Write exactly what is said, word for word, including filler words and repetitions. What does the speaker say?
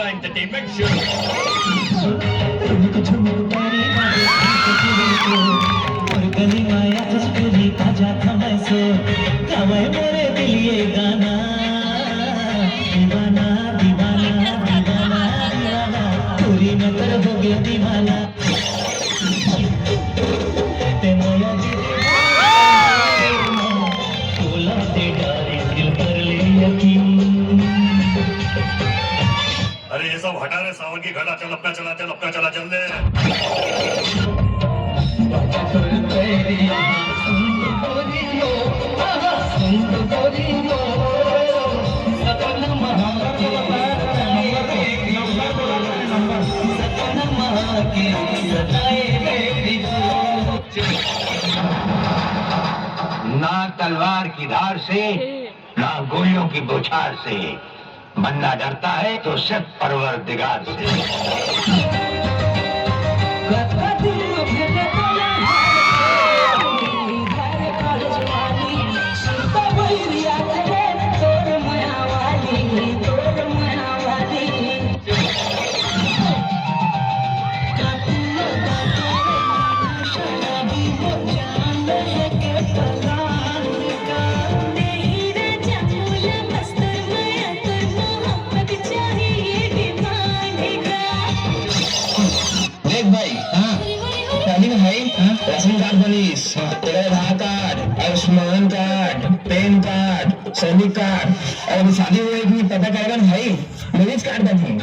Entertainment show. रुक झुमक पैरी बाजे झुमक झुमक, और गली माया खुशबू री ताजा खमैसो, गावे मोरे दिल ये गाना। दीवाना, दीवाना, दीवाना, दीवाना, पूरी मैं तेरे हो गया दीवाना। ते मोया दीवाना, तोला ते डारी दिल कर ले यकीन। अरे ये सब हटा रे, सावन की घटा, चल अपना चला, चल अपना चला, चल दे। ना तलवार की धार से, ना गोलियों की बौछार से, बंदा डरता है तो सिर्फ परवरदिगार से। देख भाई, हाँ। शादी में भाई, हाँ। राशन कार्ड बनिस, हाँ। तेरा Aadhaar card, Ayushman card, PAN card, सैनिक कार्ड, और अभी शादी हुए कि पता करेगा ना भाई, मैरिज कार्ड बनी।